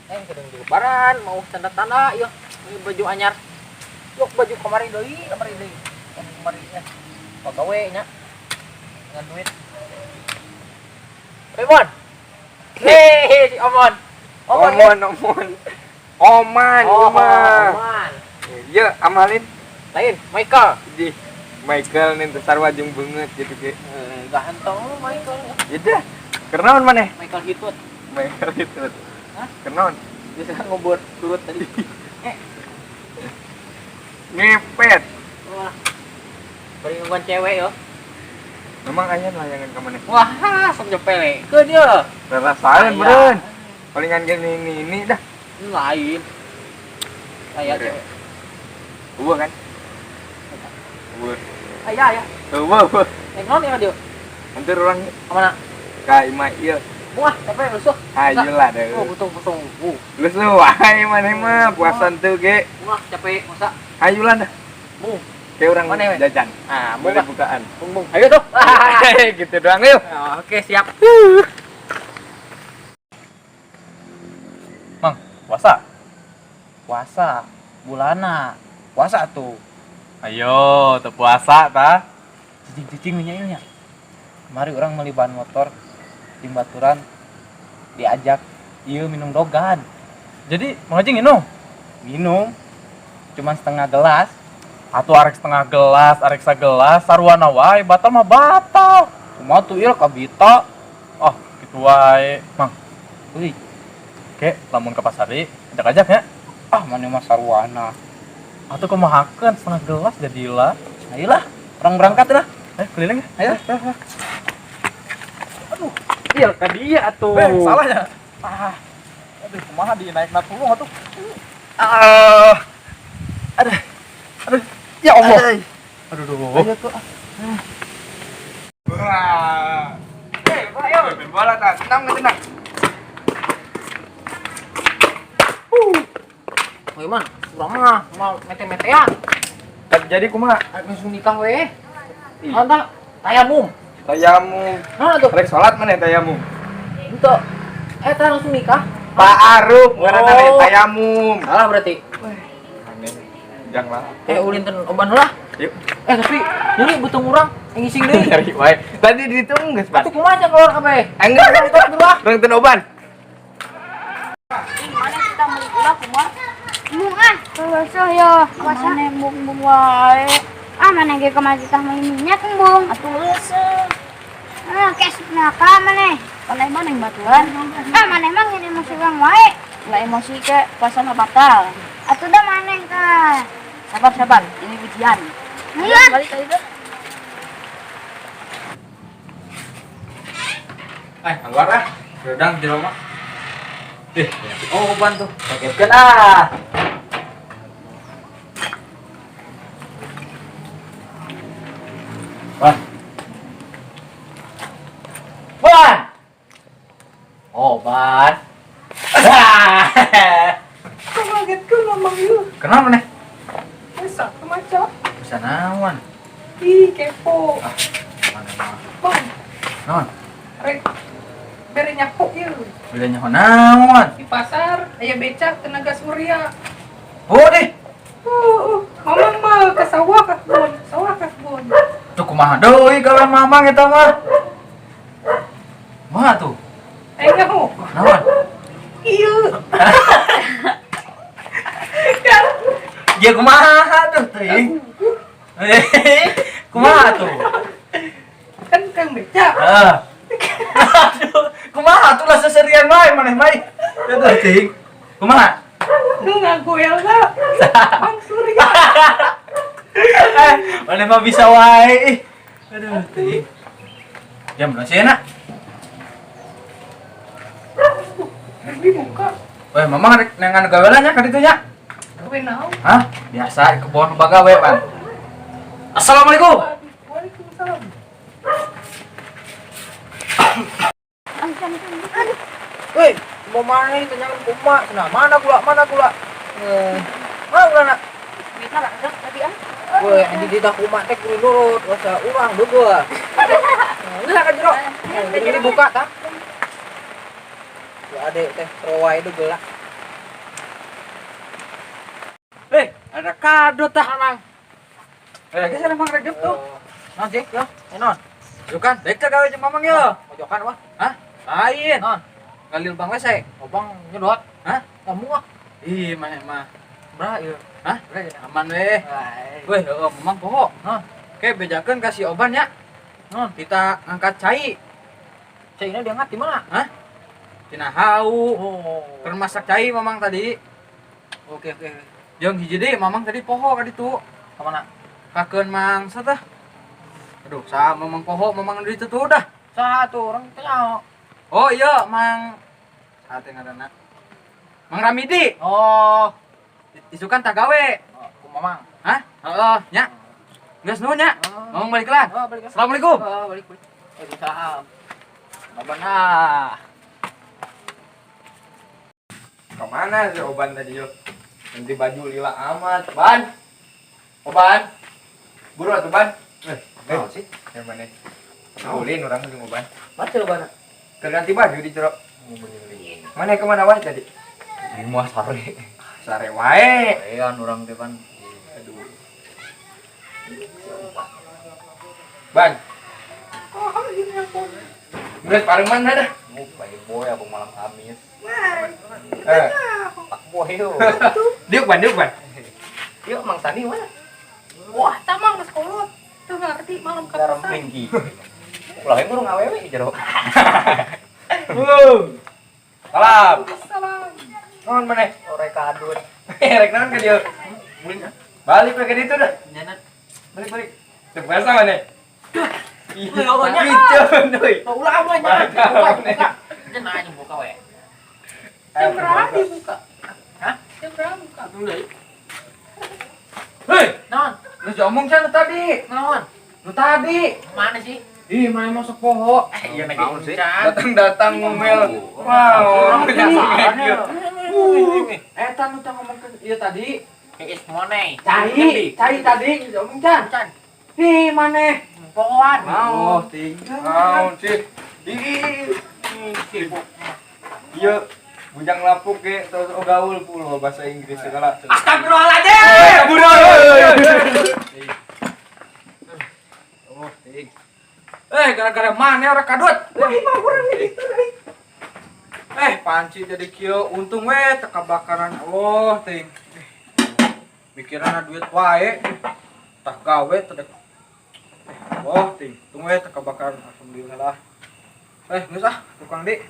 Eh, kadang di lebaran mau tanda-tanda ya, beli baju anyar. Yok baju kemarin deui, kemarin deui. Kemarin nya. Pagawe nya. Dengan duit. Remon. Hei, si Omon. Omon. Omon, omon. Oman, Oh, Oman. Oman. Iya, amalin. Lain, Michael. Di Michael nih sarua jeung beungeut gitu ge. Eh, ganteng lu Michael. Ya dah. Kenaon maneh? Michael Hitut. Michael itu. Hah? Kenaon? Bisa ngubur turut tadi. Eh, Ngepet. Wah. Bari nungguan cewek yo. Memang aya layangan ka maneh. Wah, sok nyepele. Ke dia. Rarasaan Aya. Beureun. Palingan ge ini ini dah. Ini lain. Aya Beureun. cewek. Eueuh kan? Eueuh. Aya aya. Eueuh, eueuh. Eh, naon ya dia? Nanti urang Ka mana? ka imah ieu. Wah, capek lusuh. Hayu lah deh. Oh, butung butung. Lusuh wae maneh mah puasa teu ge. Wah, capek masa. Hayu lah dah. Bung. Kayak orang Mana, we? jajan. Ah, bung Boleh lah. bukaan. Bung bung. Ayo tuh. Gitu doang yuk. Oke, siap. Mang, puasa? Puasa bulana. Puasa tuh. Ayo, teu puasa ta. Cicing-cicing minyak. Kemari urang meuli ban motor di baturan diajak iya minum dogan. Jadi, Mang Haji minum? Minum cuman setengah gelas. Atuh arek setengah gelas, arek sagelas, saruana wae, batal mah batal. Kumaha tuh il kabita. Oh, gitu wae. Mang, Euy, ke lamun ke pasar deui, ajak-ajak ya. Ah mana mah sarwana. Atuh kumahakeun setengah gelas jadilah. Ayolah, urang berangkat lah. Eh, keliling ya. Ayo. Aduh, Il ka dia atuh. eh, salahnya. Ah, Aduh, kumaha di naik na tulung atuh. Ah. Aduh. Aduh. Ya Allah. Aduh, aduh. Ayo tuh. Wah. Hei, ayo main bola ta. Tenang nggak tenang. Gimana? Urang mah mau mete-metean. Jadi kumaha? Langsung nikah we. Mantap. Tayamum. Tayamum. Nah tuh. Rek salat mana tayamum? Ente. Eh, tah langsung nikah. Pak Aruf ngaranna Oh. tayamum. Salah berarti. Aneh. Jangan lah. Eh, ulin ten oban lah. Yuk. Eh, tapi jadi butuh urang yang ngising deui. Nyari wae. Tadi dihitung geus, Pak. Atuh kumaha can keluar kabeh? Enggak, Nonton dulu ah. Urang teu oban. Mana kita beli gula kumaha? Mung ah, lusuh yo. Puasa. Mana embung-embung wae. Ah, mana ge kemarin tah meuli minyak embung. Atuh leuseung. Ah, kes naka maneh. Panai mana yang batuan? Ah, maneh mah ngene emosi urang wae. Lah emosi ke puasa mah batal. Atuh dah maneh tah. Sabar sabar, ini ujian. Iya. Balik tadi tuh. Eh, keluar ah. Redang di rumah. Ih, Oh, oban tuh. Kagetkeun ah. Wan, Ban. Oh, ban. Kok ngagetkeun mamang ieu? kenapa nih? Masa kumaha? Bisa naon? Ih, kepo. Ah, mana mah. Bang, Naon? rek bere nyaho ieu. Beli nyaho naon? Di pasar aya becak tenaga surya. Oh deh. Mamang mah ke sawah ka kebon, sawah ka kebon. Tuh kumaha deui gawean mamang eta mah. Kumaha tuh? Eh nyaho. Naon? Ieu. Iya kumaha tuh teuing. Kumaha tuh? Kan kang beca. Heeh. Aduh, kumaha tuh lah seserian wae maneh mah. Aduh teuing. Kumaha? Nu ngagoel lah. Bang Surya. Eh, maneh mah bisa wae. Aduh teuing. Jam berapa sih nak? Dibuka. Weh, mamang rek nengan gawe lah nya ka ditu nya. Gawe naon? Hah? Biasa di kebon bagawe, Pan. Assalamualaikum. Waalaikumsalam. Woi, mau mana nih tanya kuma, cenah mana gula, mana gula. Eh, mana gula nak? Duitna bagus tadi ah. Woi, anjing ditah kuma teh kudu nurut, rasa urang deugeuh. Geus ka jero. Ini dibuka tah. Ya adek teh rowae deugeuh lah. Eh, ada kado tah, Mang. Eh, geus emang regep tuh. Non sih, yo, non. Bukan, dek teh gawe jeung mamang yo. Pojokan wah. Hah? Lain. Non. Ngalil bang WC. Obang nyedot. Hah? Ngomong ah. Ih, maneh mah. Bra ieu. Hah? Aman weh. Weh, heeh, mamang poho. Hah? Oke, bejakeun ka si Oban ya. Non. Kita ngangkat cai. Caina diangkat di mana? Hah? Tina hau. Oh. Keur masak cai mamang tadi. Oke, oke. Jeung hiji deui mamang tadi poho ka ditu. Ka mana? Kakeun mang satah. Aduh, sa mamang poho mamang di ditu tuh dah. Saha tuh orang tanya. Oh iya, Mang saha teh ngaranna? Mang Ramidi. Oh, Isukan tak gawe. oh, ku mamang. Hah? Heeh, nya. Geus nuhun nya. Oh. Mamang balik lah. Oh, balik. Assalamualaikum. Oh, balik, balik. Waalaikumsalam. Baban ah. Kemana si Oban tadi yo? Ganti baju lila amat. Ban. Oban. Buru atuh Ban. Eh, Naon sih? Yang mana? Ulin orang jeung Oban. Baca bana. Keur ganti baju di jero. Mana kemana wae tadi? Di mah sare. Sare wae. Sarean urang teh pan. Aduh. Ban. Oh, ini nelpon. Geus paling mana dah? Mu playboy abang malam Kamis. Eh, Pak boy yo. diuk Ban, diuk Ban. Yuk Mang Sani mana? Wah, tamang geus kolot. Teu ngarti malam Garam kapisan. ringki. Ulah yang burung awewe jero. Wuh. Salam. Salam. Naon maneh? Sore kadut. Rek naon ka dieu? Balik we ka ditu dah. Nyenet. Balik balik. Teu puasa maneh? Iya, Piceun deui. Ulah ulah Balik, nyenet. Buka, balik. buka. Nyenet aja buka we. Jam berapa dibuka? Hah? Jam berapa buka? Hei, Non, lu omong can tadi. non. Lu tadi. Mana sih? Ih, mana masuk poho. Eh, iya Naon sih? Datang-datang ngomel. Wow, Eta nu teh ngomongkeun ieu tadi. Is money. Cai, cai tadi geus omong can. Can. Ih, maneh. Pohoan. Oh, tinggal. Naon sih? Ih, Iya, bujang lapuk ge terus gaul puluh bahasa Inggris segala. Astagfirullahaladzim. Buruan. Oh, ting. Eh, gara-gara mana orang kadut? Eh, panci jadi kieu untung we teu kabakaran. Oh, ting. Mikiranna duit wae. Tah gawe teu dek. Oh, ting. Untung we teu kabakaran. Alhamdulillah. Eh, geus ah, tukang di.